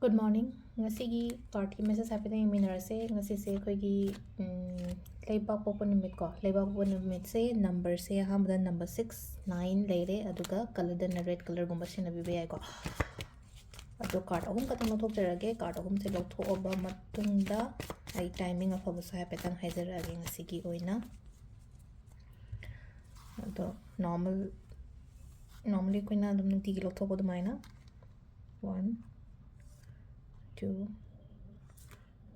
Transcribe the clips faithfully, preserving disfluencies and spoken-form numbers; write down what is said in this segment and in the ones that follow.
Good morning. ꯉꯁꯤꯒꯤ cardꯀꯤ message ꯍꯥꯏꯐꯦꯠꯇꯪ ꯌꯦꯡꯃꯤꯟꯅꯔꯁꯦ꯫ ꯉꯁꯤꯁꯦ ꯑꯩꯈꯣꯏꯒꯤ, ꯎꯝ, ꯂꯩꯕꯥꯛꯄꯣꯛꯄ ꯅꯨꯃꯤꯠꯀꯣ꯫ ꯂꯩꯕꯥꯛꯄꯣꯛꯄ ꯅꯨꯃꯤꯠꯁꯦ numberꯁꯦ ꯑꯍꯥꯟꯕꯗ number six, nine ꯂꯩꯔꯦ, ꯑꯗꯨꯒ colourꯗꯅ red colourꯒꯨꯝꯕ ꯁꯤꯖꯤꯟꯅꯕꯤꯕ ꯌꯥꯏꯀꯣ꯫ ꯑꯗꯣ card ꯑꯍꯨꯝ ꯈꯛꯇꯪ ꯂꯧꯊꯣꯛꯆꯔꯒꯦ꯫ Card ꯑꯍꯨꯝꯁꯦ ꯂꯧꯊꯣꯛꯑꯕ ꯃꯇꯨꯡꯗ ꯑꯩ timing ꯑꯐꯕꯁꯨ ꯍꯥꯏꯐꯦꯠꯇꯪ ꯍꯥꯏꯖꯔꯛꯑꯒꯦ ꯉꯁꯤꯒꯤ ꯑꯣꯏꯅ꯫ ꯑꯗꯣ normal, normally ꯑꯩꯈꯣꯏꯅ ꯑꯗꯨꯝ ꯅꯨꯡꯇꯤꯒꯤ ꯂꯧꯊꯣꯛꯄ ꯑꯗꯨꯃꯥꯏꯅ, one, two,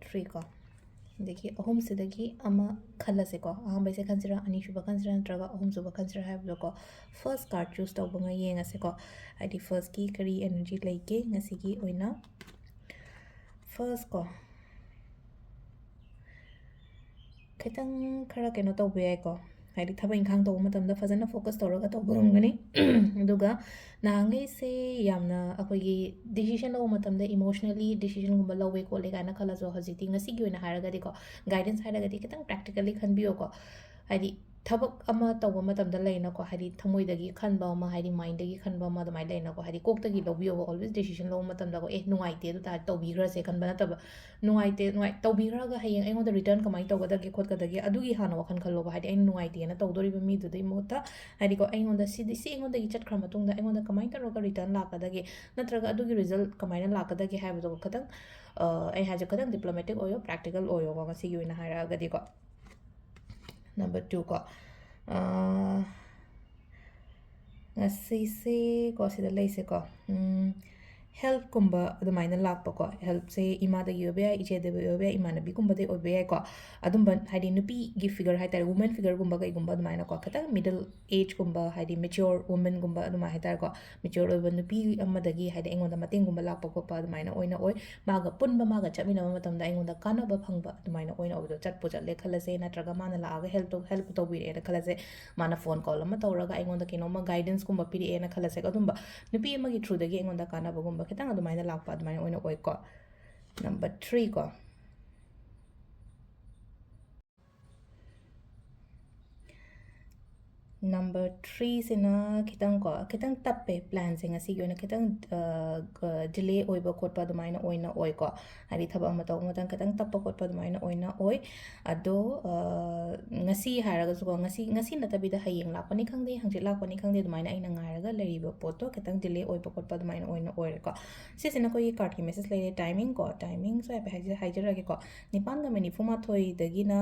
three ꯀꯣ꯫ ꯑꯗꯒꯤ ꯑꯍꯨꯝꯁꯤꯗꯒꯤ ꯑꯃ ꯈꯜꯂꯁꯦꯀꯣ꯫ ꯑꯍꯥꯟꯕꯩꯁꯦ ꯈꯟꯁꯤꯔꯥ, ꯑꯅꯤꯁꯨꯕ ꯈꯟꯁꯤꯔꯥ, ꯅꯠꯇ꯭ꯔꯒ ꯑꯍꯨꯝꯁꯨꯕ ꯈꯟꯁꯤꯔꯥ ꯍꯥꯏꯕꯗꯣꯀꯣ꯫ First card choose ꯇꯧꯕ ꯉꯩ ꯌꯦꯡꯉꯁꯦꯀꯣ꯫ ꯍꯥꯏꯗꯤ firstꯀꯤ ꯀꯔꯤ energy ꯂꯩꯒꯦ ꯉꯁꯤꯒꯤ ꯑꯣꯏꯅ꯫ First ꯀꯣ, ꯈꯤꯇꯪ ꯈꯔ ꯀꯩꯅꯣ ꯇꯧꯕ ꯌꯥꯏꯀꯣ꯫ ꯍꯥꯏꯗꯤ ꯊꯕꯛ ꯏꯪꯈꯥꯡ ꯇꯧꯕ ꯃꯇꯝꯗ ꯐꯖꯅ focus ꯇꯧꯔꯒ ꯇꯧꯕ ꯉꯝꯒꯅꯤ꯫ ꯑꯗꯨꯒ ꯅꯍꯥꯟꯈꯩꯁꯦ ꯌꯥꯝꯅ ꯑꯩꯈꯣꯏꯒꯤ decision ꯂꯧꯕ ꯃꯇꯝꯗ emotionally decisionꯒꯨꯝꯕ ꯂꯧꯋꯦ ꯈꯣꯠꯂꯦ ꯀꯥꯏꯅ ꯈꯜꯂꯁꯨ, ꯍꯧꯖꯤꯛꯇꯤ ꯉꯁꯤꯒꯤ ꯑꯣꯏꯅ ꯍꯥꯏꯔꯒꯗꯤꯀꯣ, guidance ꯍꯥꯏꯔꯒꯗꯤ ꯈꯤꯇꯪ practically ꯈꯟꯕꯤꯌꯣꯀꯣ꯫ ꯍꯥꯏꯗꯤ ꯊꯕꯛ ꯑꯃ ꯇꯧꯕ ꯃꯇꯝꯗ ꯂꯩꯅꯀꯣ, ꯍꯥꯏꯗꯤ ꯊꯃꯣꯏꯗꯒꯤ ꯈꯟꯕ ꯑꯃ, ꯍꯥꯏꯗꯤ mindꯗꯒꯤ ꯈꯟꯕ ꯑꯃ ꯑꯗꯨꯃꯥꯏꯅ ꯂꯩꯅꯀꯣ꯫ ꯍꯥꯏꯗꯤ ꯀꯣꯛꯇꯒꯤ ꯂꯧꯕꯤꯌꯣꯕ always decision ꯂꯧꯕ ꯃꯇꯝꯗꯀꯣ꯫ "ꯑꯦ, ꯅꯨꯡꯉꯥꯏꯇꯦ, ꯑꯗꯨ ꯇꯥꯔꯗꯤ ꯇꯧꯕꯤꯈ꯭ꯔꯁꯦ" ꯈꯟꯕ ꯅꯠꯇꯕ, ꯅꯨꯡꯉꯥꯏꯇꯦ, ꯅꯨꯡꯉꯥꯏ-, ꯇꯧꯕꯤꯈ꯭ꯔꯒ ꯍꯌꯦꯡ ꯑꯩꯉꯣꯟꯗ return ꯀꯃꯥꯏꯅ ꯇꯧꯒꯗꯒꯦ ꯈꯣꯠꯀꯗꯒꯦ, ꯑꯗꯨꯒꯤ ꯍꯥꯟꯅ ꯋꯥꯈꯜ ꯈꯜꯂꯣꯕ꯫ ꯍꯥꯏꯗꯤ ꯑꯩꯅ ꯅꯨꯡꯉꯥꯏꯇꯦꯅ ꯇꯧꯗꯣꯔꯤꯕ ꯃꯤꯗꯨꯗꯒꯤ ꯃꯍꯨꯠꯇ, ꯍꯥꯏꯗꯤꯀꯣ, ꯑꯩꯉꯣꯟꯗ ꯁꯤꯗꯤ, ꯁꯤ ꯑꯩꯉꯣꯟꯗꯒꯤ ꯆꯠꯈ꯭ꯔ ꯃꯇꯨꯡꯗ ꯑꯩꯉꯣꯟꯗ ꯀꯃꯥꯏꯅ ꯇꯧꯔꯒ return ꯂꯥꯛꯀꯗꯒꯦ, ꯅꯠꯇ꯭ꯔꯒ ꯑꯗꯨꯒꯤ result ꯀꯃꯥꯏꯅ ꯂꯥꯛꯀꯗꯒꯦ ꯍꯥꯏꯕꯗꯣ ꯈꯇꯪ, ꯑ, ꯑꯩ ꯍꯥꯏꯁꯦ ꯈꯇꯪ diplomatic ꯑꯣꯏꯌꯣ, practical ꯑꯣꯏꯌꯣꯀꯣ ꯉꯁꯤꯒꯤ ꯑꯣꯏꯅ ꯍꯥꯏꯔꯛꯑꯒꯗꯤꯀꯣ꯫ Number two ꯀꯣ, ꯑ, ꯉꯁꯤꯁꯦ ꯀꯣ, ꯁꯤꯗ ꯂꯩꯁꯦꯀꯣ, ꯎꯝ, helpꯀꯨꯝꯕ ꯑꯗꯨꯃꯥꯏꯅ ꯂꯥꯛꯄꯀꯣ꯫ Helpꯁꯦ ꯏꯃꯥꯗꯒꯤ ꯑꯣꯏꯕ ꯌꯥꯏ, ꯏꯆꯦꯗꯒꯤ ꯑꯣꯏꯕ ꯌꯥꯏ, ꯏꯃꯥꯟꯅꯕꯤꯒꯨꯝꯕꯗꯒꯤ ꯑꯣꯏꯕ ꯌꯥꯏꯀꯣ꯫ ꯑꯗꯨꯝꯕ, ꯍꯥꯏꯗꯤ ꯅꯨꯄꯤꯒꯤ figure ꯍꯥꯏ ꯇꯥꯔꯦ, woman figureꯒꯨꯝꯕ ꯀꯩꯒꯨꯝꯕ ꯑꯗꯨꯃꯥꯏꯅꯀꯣ, ꯈꯤꯇꯪ middle ageꯒꯨꯝꯕ, ꯍꯥꯏꯗꯤ mature womanꯒꯨꯝꯕ ꯑꯗꯨꯃꯥꯏꯅ ꯍꯥꯏ ꯇꯥꯔꯦꯀꯣ, mature ꯑꯣꯏꯕ ꯅꯨꯄꯤ ꯑꯃꯗꯒꯤ, ꯍꯥꯏꯗꯤ ꯑꯩꯉꯣꯟꯗ ꯃꯇꯦꯡꯒꯨꯝꯕ ꯂꯥꯛꯄ ꯈꯣꯠꯄ ꯑꯗꯨꯃꯥꯏꯅ ꯑꯣꯏꯅ ꯑꯣꯏ꯫ ꯃꯥꯒ ꯄꯨꯟꯕ, ꯃꯥꯒ ꯆꯠꯃꯤꯟꯅꯕ ꯃꯇꯝꯗ ꯑꯩꯉꯣꯟꯗ ꯀꯥꯟꯅꯕ ꯐꯪꯕ ꯑꯗꯨꯃꯥꯏꯅ ꯑꯣꯏꯅ ꯑꯣꯏꯕꯗꯣ꯫ ꯆꯠꯄꯨ ꯆꯠꯂꯦ ꯈꯜꯂꯁꯦ, ꯅꯠꯇ꯭ꯔꯒ ꯃꯥꯅ ꯂꯥꯛꯑꯒ help ꯇꯧ-, help ꯇꯧꯕꯤꯔꯛꯑꯦꯅ ꯈꯜꯂꯁꯦ, ꯃꯥꯅ phone call ꯑꯃ ꯇꯧꯔꯒ ꯑꯩꯉꯣꯟꯗ ꯀꯩꯅꯣꯝꯃ guidanceꯀꯨꯝꯕ ꯄꯤꯔꯛꯑꯦꯅ ꯈꯜꯂꯁꯦ, ꯑꯗꯨꯝꯕ ꯅꯨꯄꯤ ꯑꯃꯒꯤ throughꯗꯒꯤ ꯑꯩꯉꯣꯟꯗ ꯀꯥꯟꯅꯕꯒꯨꯝꯕ ꯈꯤꯇꯪ ꯑꯗꯨꯃꯥꯏꯅ ꯂꯥꯛꯄ ꯑꯗꯨꯃꯥꯏꯅ ꯑꯣꯏꯅ ꯑꯣꯏꯀꯣ꯫ Number three ꯀꯣ, ꯅꯝꯕꯔ ꯊ꯭ꯔꯤꯁꯤꯅ ꯈꯤꯇꯪ ꯀꯣ, ꯈꯤꯇꯪ ꯇꯞꯄꯦ꯫ ꯄ꯭ꯂꯥꯟꯁꯦ ꯉꯁꯤꯒꯤ ꯑꯣꯏꯅ ꯈꯤꯇꯪ ꯗꯤꯂꯦ ꯑꯣꯏꯕ ꯈꯣꯠꯄ ꯑꯗꯨꯃꯥꯏꯅ ꯑꯣꯏꯅ ꯑꯣꯏꯀꯣ꯫ ꯍꯥꯏꯗꯤ ꯊꯕꯛ ꯑꯃ ꯇꯧꯕ ꯃꯇꯝꯗ ꯈꯤꯇꯪ ꯇꯞꯄ ꯈꯣꯠꯄ ꯑꯗꯨꯃꯥꯏꯅ ꯑꯣꯏꯅ ꯑꯣꯏ꯫ ꯑꯗꯣ ꯉꯁꯤ ꯍꯥꯏꯔꯒꯁꯨꯀꯣ, ꯉꯁꯤ ꯉꯁꯤ ꯅꯠꯇꯕꯤꯗ ꯍꯌꯦꯡ ꯂꯥꯛꯄꯅꯤ ꯈꯪꯗꯦ, ꯍꯪꯆꯤꯠ ꯂꯥꯛꯄꯅꯤ ꯈꯪꯗꯦ, ꯑꯗꯨꯃꯥꯏꯅ ꯑꯩꯅ ꯉꯥꯏꯔꯒ ꯂꯩꯔꯤꯕ ꯄꯣꯠꯇꯣ ꯈꯤꯇꯪ ꯗꯤꯂꯦ ꯑꯣꯏꯕ ꯈꯣꯠꯄ ꯑꯗꯨꯃꯥꯏꯅ ꯑꯣꯏꯅ ꯑꯣꯏꯔꯦꯀꯣ꯫ ꯁꯤꯁꯤꯅ ꯑꯩꯈꯣꯏꯒꯤ ꯀꯥꯔꯠꯀꯤ ꯃꯦꯁꯦꯖ ꯂꯩꯔꯦ꯫ ꯇꯥꯏꯃꯤꯡ ꯀꯣ, ꯇꯥꯏꯃꯤꯡꯁꯨ ꯍꯥꯏꯐꯦꯠ ꯍꯥꯏꯖ- ꯍꯥꯏꯖꯔꯛꯑꯒꯦꯀꯣ꯫ ꯅꯤꯄꯥꯟꯒ ꯃꯤꯅꯤꯠ ꯅꯤꯐꯨ ꯃꯥꯊꯣꯏꯗꯒꯤꯅ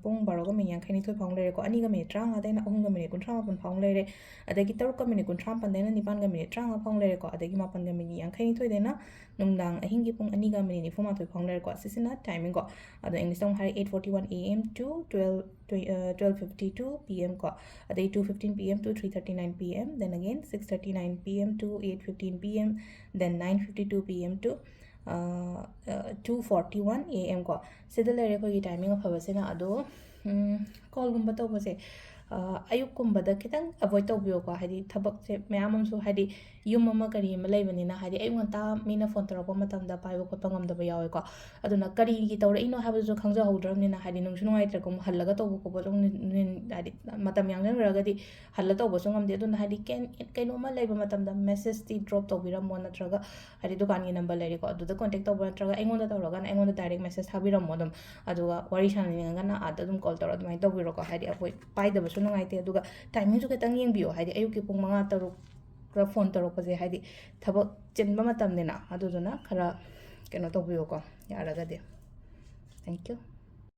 ꯄꯨꯡ ꯕꯥꯔꯣꯒ ꯃꯤꯅꯤꯠ ꯌꯥꯡꯈꯩ ꯅꯤꯊꯣꯏ ꯐꯥꯎ ꯂꯩꯔꯦꯀꯣ꯫ ꯑꯅꯤꯒ ꯃꯤꯅꯤꯠ ꯇꯔꯥꯃꯉꯥꯗꯩꯅ ꯑꯍꯨꯝꯒ ꯃꯤꯅꯤꯠ ꯀꯨꯟꯊ꯭ꯔꯥ ꯃꯥꯄꯟ ꯐꯥꯎ ꯂꯩꯔꯦ꯫ ꯑꯗꯒꯤ ꯇꯔꯨꯛꯀ ꯃꯤꯅꯤꯠ ꯀꯨꯟꯊ꯭ꯔꯥ ꯃꯥꯄꯟꯗꯩꯅ ꯅꯤꯄꯥꯟꯒ ꯃꯤꯅꯤꯠ ꯇꯔꯥꯃꯉꯥ ꯐꯥꯎ ꯂꯩꯔꯦꯀꯣ꯫ ꯑꯗꯒꯤ ꯃꯥꯄꯟꯒ ꯃꯤꯅꯤꯠ ꯌꯥꯡꯈꯩ ꯅꯤꯊꯣꯏꯗꯩꯅ ꯅꯨꯡꯗꯥꯡ ꯑꯍꯤꯡꯒꯤ ꯄꯨꯡ ꯑꯅꯤꯒ ꯃꯤꯅꯤꯠ ꯅꯤꯐꯨ ꯃꯥꯊꯣꯏ ꯐꯥꯎ ꯂꯩꯔꯦꯀꯣ꯫ ꯁꯤꯁꯤꯅ ꯇꯥꯏꯃꯤꯡ ꯀꯣ꯫ ꯑꯗꯣ ꯏꯪꯂꯤꯁꯇ ꯑꯃꯨꯛ ꯍꯥꯏꯔꯦ, eight forty one A M to twelve, uh, twelve fifty two P M ꯀꯣ꯫ ꯑꯗꯩ two fifteen P M to three thirty nine P M, then again six thirty nine P M to eight fifteen P M, then nine fifty two P M to two forty one A M ꯀꯣ꯫ ꯁꯤꯗ ꯂꯩꯔꯦ ꯑꯩꯈꯣꯏꯒꯤ timing ꯑꯐꯕꯁꯤꯅ꯫ ꯑꯗꯣ ꯀꯣꯜꯒꯨꯝꯕ ꯇꯧꯕꯁꯦ ꯑꯌꯨꯛꯀꯨꯝꯕꯗ ꯈꯤꯇꯪ avoid ꯇꯧꯕꯤꯌꯣꯀꯣ꯫ ꯍꯥꯏꯗꯤ ꯊꯕꯛꯁꯦ ꯃꯌꯥꯝ ꯑꯃꯁꯨ, ꯍꯥꯏꯗꯤ ꯌꯨꯝ ꯑꯃ ꯀꯔꯤ ꯑꯃ ꯂꯩꯕꯅꯤꯅ, ꯍꯥꯏꯗꯤ ꯑꯌꯨꯛ ꯉꯟꯇꯥ ꯃꯤꯅ ꯐꯣꯟ ꯇꯧꯔꯛꯄ ꯃꯇꯝꯗ ꯄꯥꯏꯕ ꯈꯣꯠꯄ ꯉꯝꯗꯕ ꯌꯥꯎꯋꯦꯀꯣ꯫ ꯑꯗꯨꯅ ꯀꯔꯤꯒꯤ ꯇꯧꯔꯛꯏꯅꯣ ꯍꯥꯏꯕꯗꯨꯁꯨ ꯈꯪꯖꯍꯧꯗ꯭ꯔꯕꯅꯤꯅ, ꯍꯥꯏꯗꯤ ꯅꯨꯡꯁꯨ ꯅꯨꯡꯉꯥꯏꯇ꯭ꯔꯦꯀꯣ, ꯑꯃꯨꯛ ꯍꯜꯂꯒ ꯇꯧꯕ ꯈꯣꯠꯄ ꯑꯗꯨꯝ ꯅꯨꯡ-, ꯍꯥꯏꯗꯤ ꯃꯇꯝ ꯌꯥꯡꯖꯟꯈ꯭ꯔꯒꯗꯤ ꯍꯜꯂ ꯇꯧꯕꯁꯨ ꯉꯝꯗꯦ꯫ ꯑꯗꯨꯅ ꯍꯥꯏꯗꯤ ꯀꯦꯟ-, ꯀꯩꯅꯣꯝꯃ ꯂꯩꯕ ꯃꯇꯝꯗ ꯃꯦꯁꯦꯖꯇꯤ ꯗ꯭ꯔꯣꯞ ꯇꯧꯕꯤꯔꯝꯃꯣ, ꯅꯠꯇ꯭ꯔꯒ ꯍꯥꯏꯗꯤ ꯗꯨꯀꯥꯟꯒꯤ ꯅꯝꯕꯔ ꯂꯩꯔꯦꯀꯣ, ꯑꯗꯨꯗ ꯀꯣꯟꯇꯦꯛ ꯇꯧꯕ, ꯅꯠꯇ꯭ꯔꯒ ꯑꯩꯉꯣꯟꯗ ꯇꯧꯔꯒꯅ ꯑꯩꯉꯣꯟꯗ ꯗꯥꯏꯔꯦꯛ ꯃꯦꯁꯦꯖ ꯊꯥꯕꯤꯔꯝꯃꯣ ꯑꯗꯨꯝ꯫ ꯑꯗꯨꯒ ꯋꯥꯔꯤ ꯁꯥꯟꯅꯅꯤꯡꯉꯒꯅ ꯑꯥꯗ ꯑꯗꯨꯝ ꯀꯣꯜ ꯇꯧꯔ ꯑꯗꯨꯃꯥꯏꯅ ꯇꯧꯕꯤꯔꯣꯀꯣ꯫ ꯍꯥꯏꯗꯤ ꯑꯩꯈꯣꯏ ꯄꯥꯏꯗꯕꯁꯨ ꯅꯨꯡꯉꯥꯏꯇꯦ꯫ ꯑꯗꯨꯒ ꯇꯥꯏꯃꯤꯡꯁꯨ ꯈꯤꯇꯪ ꯌꯦꯡꯕꯤꯌꯣ꯫ ꯍꯥꯏꯗꯤ ꯑꯌꯨꯛꯀꯤ ꯄꯨꯡ ꯃꯉꯥ, ꯇꯔꯨꯛ ꯈꯔ ꯐꯣꯟ ꯇꯧꯔꯛꯄꯁꯦ ꯍꯥꯏꯗꯤ ꯊꯕꯛ ꯆꯤꯟꯕ ꯃꯇꯝꯅꯤꯅ, ꯑꯗꯨꯗꯨꯅ ꯈꯔ ꯀꯩꯅꯣ ꯇꯧꯕꯤꯌꯣꯀꯣ, ꯌꯥꯔꯒꯗꯤ꯫ Thank you.